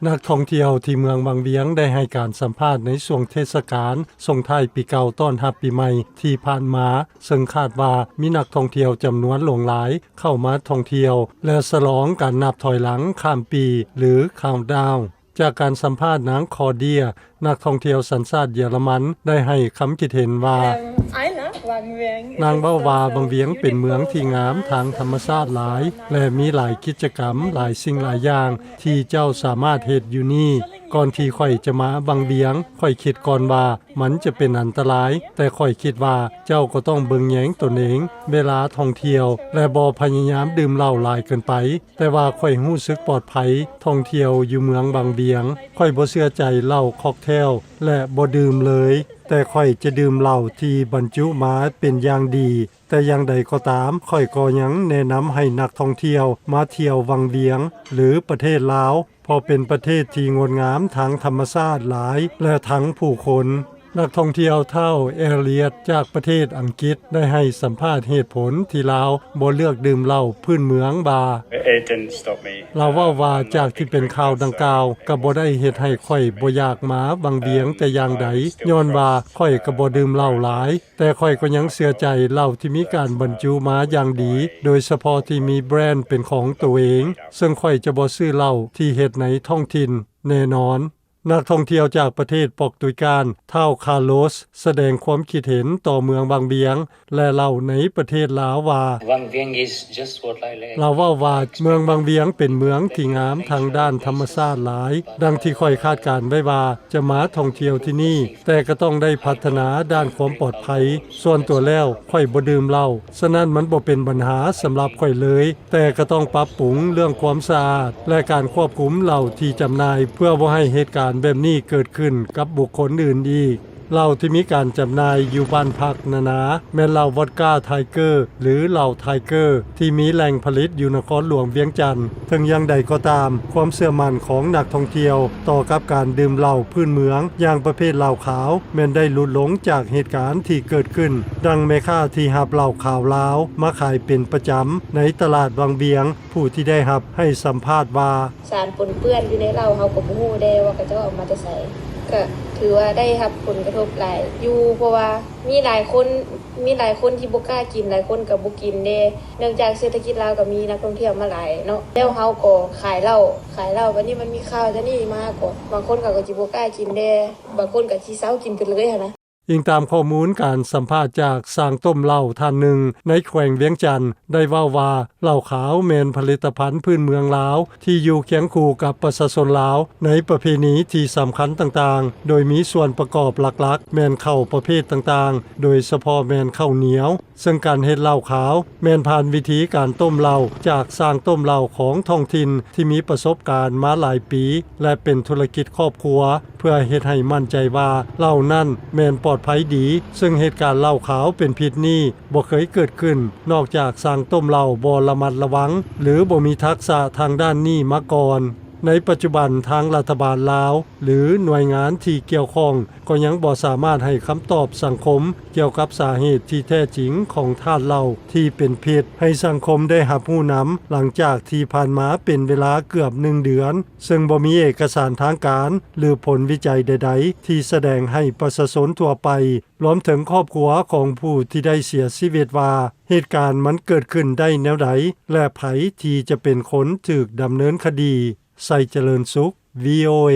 ນັກທ່ອງທ່ຽວທີ່ເມືອງວັງວຽງໄດ້ໃຫ້ການສຳພາດໃນຊ່ວງເທດສະການສົ່ງທ້າຍປີເກົ່າຕ້ອນຮັບປີໃໝ່ທີ່ຜ່ານມາ, ເຊິ່ງຄາດວ່າມີນັກທ່ອງທ່ຽວຈຳນວນຫຼວງຫຼາຍເຂົ້າມາທ່ອງທ່ຽວ ແລະ ສະຫຼອງການນັບຖອຍຫຼັງຂ້າມປີ ຫຼື countdown. ຈາກການສຳພາດນາງ ຄອເດຍ ນັກທ່ອງທ່ຽວສັນຊາດເຢຍລະມັນ ໄດ້ໃຫ້ຄຳຄິດເຫັນວ່າ Um, I love ວັງວຽງ. ນາງເວົ້າວ່າວັງວຽງເປັນເມືອງທີ່ງາມທາງທຳມະຊາດຫຼາຍ ແລະ ມີຫຼາຍກິດຈະກຳ, ຫຼາຍສິ່ງຫຼາຍຢ່າງທີ່ເຈົ້າສາມາດເຮັດຢູ່ນີ້. ກ່ອນທີ່ຂ້ອຍຈະມາວັງວຽງ, ຂ້ອຍຄິດກ່ອນວ່າມັນຈະເປັນອັນຕະລາຍ, ແຕ່ຂ້ອຍຄິດວ່າເຈົ້າກໍຕ້ອງເບິ່ງແຍງຕົນເອງເວລາທ່ອງທ່ຽວ ແລະ ບໍ່ພະຍາຍາມດື່ມເຫຼົ້າຫຼາຍເກີນໄປ. ແຕ່ວ່າຂ້ອຍຮູ້ສຶກປອດໄພທ່ອງທ່ຽວຢູ່ເມືອງວັງວຽງ. ຂ້ອຍບໍ່ເຊື່ອໃຈເຫຼົ້າຄອກເທວ ແລະ ບໍ່ດື່ມເລີຍ, ແຕ່ຂ້ອຍຈະດື່ມເຫຼົ້າທີ່ບັນຈຸມາເປັນຢ່າງດີ. ແຕ່ຢ່າງໃດກໍຕາມ, ຂ້ອຍກໍຍັງແນະນຳໃຫ້ນັກທ່ອງທ່ຽວມາທ່ຽວວັງວຽງ ຫຼື ປະເທດລາວ, ເພາະເປັນປະເທດທີ່ງົດງາມທັງທຳມະຊາດຫຼາຍ ແລະ ທັງຜູ້ຄົນ. ນັກທ່ອງທ່ຽວທ້າວ ເອລຽດ ຈາກປະເທດອັງກິດ ໄດ້ໃຫ້ສຳພາດເຫດຜົນທີ່ລາວບໍ່ເລືອກດື່ມເຫຼົ້າພື້ນເມືອງວ່າ It didn't stop me. ລາວເວົ້າວ່າ ຈາກທີ່ເປັນຂ່າວດັ່ງກ່າວ ກໍບໍ່ໄດ້ເຮັດໃຫ້ຂ້ອຍບໍ່ຢາກມາວັງວຽງແຕ່ຢ່າງໃດ, ຍ້ອນວ່າຂ້ອຍກໍບໍ່ດື່ມເຫຼົ້າຫຼາຍ, ແຕ່ຂ້ອຍກໍຍັງເຊື່ອໃຈເຫຼົ້າທີ່ມີການບັນຈຸມາຢ່າງດີ, ໂດຍສະເພາະທີ່ມີແບຣນເປັນຂອງໂຕເອງ, ເຊິ່ງຂ້ອຍຈະບໍ່ຊື້ເຫຼົ້າທີ່ເຮັດໃນທ້ອງຖິ່ນແນ່ນອນ. ນັກທ່ອງທ່ຽວຈາກປະເທດປອກຕຸຍການ ທ້າວ ຄາໂລສ ສະແດງຄວາມຄິດເຫັນຕໍ່ເມືອງວັງວຽງ ແລະ ເລົ່າໃນປະເທດລາວວ່າ Wangvieng is just what I like. ລາວເວົ້າວ່າ ເມືອງວັງວຽງເປັນເມືອງທີ່ງາມທາງດ້ານທຳມະຊາດຫຼາຍ, ດັ່ງທີ່ຂ້ອຍຄາດການໄວ້ວ່າຈະມາທ່ອງທ່ຽວທີ່ນີ້, ແຕ່ກໍຕ້ອງໄດ້ພັດທະນາດ້ານຄວາມປອດໄພ. ສ່ວນຕົວແລ້ວ ຂ້ອຍບໍ່ດື່ມເຫຼົ້າ, ສະນັ້ນມັນບໍ່ເປັນບັນຫາສຳລັບຂ້ອຍເລີຍ, ແຕ່ກໍຕ້ອງປັບປຸງເລື່ອງຄວາມສະອາດ ແລະ ການຄວບຄຸມເຫຼົ້າທີ່ຈຳໜ່າຍ ເພື່ອບໍ່ໃຫ້ເຫດການແບບນີ້ເກີດຂຶ້ນກັບບຸກຄົນອື່ນອີກ. ເຫຼົ້າທີ່ມີການຈຳໜ່າຍຢູ່ບ້ານພັກນານາ ແມ່ນເຫຼົ້າວອດກາໄທເກີ ຫຼື ເຫຼົ້າໄທເກີ ທີ່ມີແຫຼ່ງຜະລິດຢູ່ນະຄອນຫຼວງວຽງຈັນ. ເຖິງຢ່າງໃດກໍຕາມ, ຄວາມເຊື່ອໝັ້ນຂອງນັກທ່ອງທ່ຽວຕໍ່ກັບການດື່ມເຫຼົ້າພື້ນເມືອງ ຢ່າງປະເພດເຫຼົ້າຂາວ ແມ່ນໄດ້ຫຼຸດລົງຈາກເຫດການທີ່ເກີດຂຶ້ນ. ດັ່ງແມ່ຄ້າທີ່ຮັບເຫຼົ້າຂາວລາວມາຂາຍເປັນປະຈຳໃນຕະຫຼາດວັງວຽງ, ຜູ້ທີ່ໄດ້ຮັບໃຫ້ສຳພາດວ່າ ສານປົນເປື້ອນຢູ່ໃນເຫຼົ້າ ເຮົາກໍບໍ່ຮູ້ເດ້ວ່າເຂົາເຈົ້າເອົາມາແຕ່ໃສ. ກະຖືວ່າໄດ້ຮັບຜົນກະທົບຫຼາຍຢູ່, ເພາະວ່າມີຫຼາຍຄົນ, ມີຫຼາຍຄົນທີ່ບໍ່ກ້າກິນ, ຫຼາຍຄົນກໍບໍ່ກິນເດ້, ເນື່ອງຈາກເສດຖະກິດລາວກໍມີນັກທ່ອງທ່ຽວມາຫຼາຍເນາະ. ແລ້ວເຮົາກໍຂາຍເຫຼົ້າ, ຂາຍເຫຼົ້າ, ບັດນີ້ມັນມີຂ່າວແນວນີ້ມາ, ກໍບາງຄົນເຂົາກໍຊິບໍ່ກ້າກິນເດ້, ບາງຄົນກໍຊິເຊົາກິນໄປເລີຍຫັ້ນນະ. ອີງຕາມຂໍ້ມູນການສຳພາດຈາກຊ່າງຕົ້ມເຫຼົ້າທ່ານໜຶ່ງໃນແຂວງວຽງຈັນ ໄດ້ເວົ້າວ່າ ເຫຼົ້າຂາວແມ່ນຜະລິດຕະພັນພື້ນເມືອງລາວ ທີ່ຢູ່ຄຽງຄູ່ກັບປະຊາຊົນລາວໃນປະເພນີທີ່ສຳຄັນຕ່າງໆ, ໂດຍມີສ່ວນປະກອບຫຼັກໆ ແມ່ນເຂົ້າປະເພດຕ່າງໆ, ໂດຍສະເພາະແມ່ນເຂົ້າໜຽວ. ເຊິ່ງການເຮັດເຫຼົ້າຂາວແມ່ນຜ່ານວິທີການຕົ້ມເຫຼົ້າຈາກຊ່າງຕົ້ມເຫຼົ້າຂອງທ້ອງຖິ່ນທີ່ມີປະສົບການມາຫຼາຍປີ ແລະ ເປັນທຸລະກິດຄອບຄົວ ເພື່ອເຮັດໃຫ້ໝັ້ນໃຈວ່າເຫຼົ້ານັ້ນແມ່ນປອດໄພດີ, ເຊິ່ງເຫດການເຫຼົ້າຂາວເປັນພິດນີ້ບໍ່ເຄີຍເກີດຂຶ້ນ ນອກຈາກຊ່າງຕົ້ມເຫຼົ້າບໍ່ລະມັດລະວັງ ຫຼື ບໍ່ມີທັກສະທາງດ້ານນີ້ມາກ່ອນ. ໃນປັດຈຸບັນທາງລັດຖະບານລາວ ຫຼື ໜ່ວຍງານທີ່ກ່ຽວຂ້ອງ ກໍຍັງບໍ່ສາມາດໃຫ້ຄຳຕອບສັງຄົມກ່ຽວກັບສາເຫດທີ່ແທ້ຈິງຂອງທາດເຫຼົ້າທີ່ເປັນພິດ ໃຫ້ສັງຄົມໄດ້ຮັບຮູ້ນຳ, ຫຼັງຈາກທີ່ຜ່ານມາເປັນເວລາເກືອບໜຶ່ງເດືອນ ເຊິ່ງບໍ່ມີເອກະສານທາງການ ຫຼື ຜົນວິໄຈໃດໆ ທີ່ສະແດງໃຫ້ປະຊາຊົນທົ່ວໄປ ລວມເຖິງຄອບຄົວຂອງຜູ້ທີ່ໄດ້ເສຍຊີວິດວ່າ ເຫດການມັນເກີດຂຶ້ນໄດ້ແນວໃດ ແລະ ໃຜທີ່ຈະເປັນຄົນຖືກດຳເນີນຄະດີ. ໄຊຈະເລີນສຸກ ວີໂອເອ.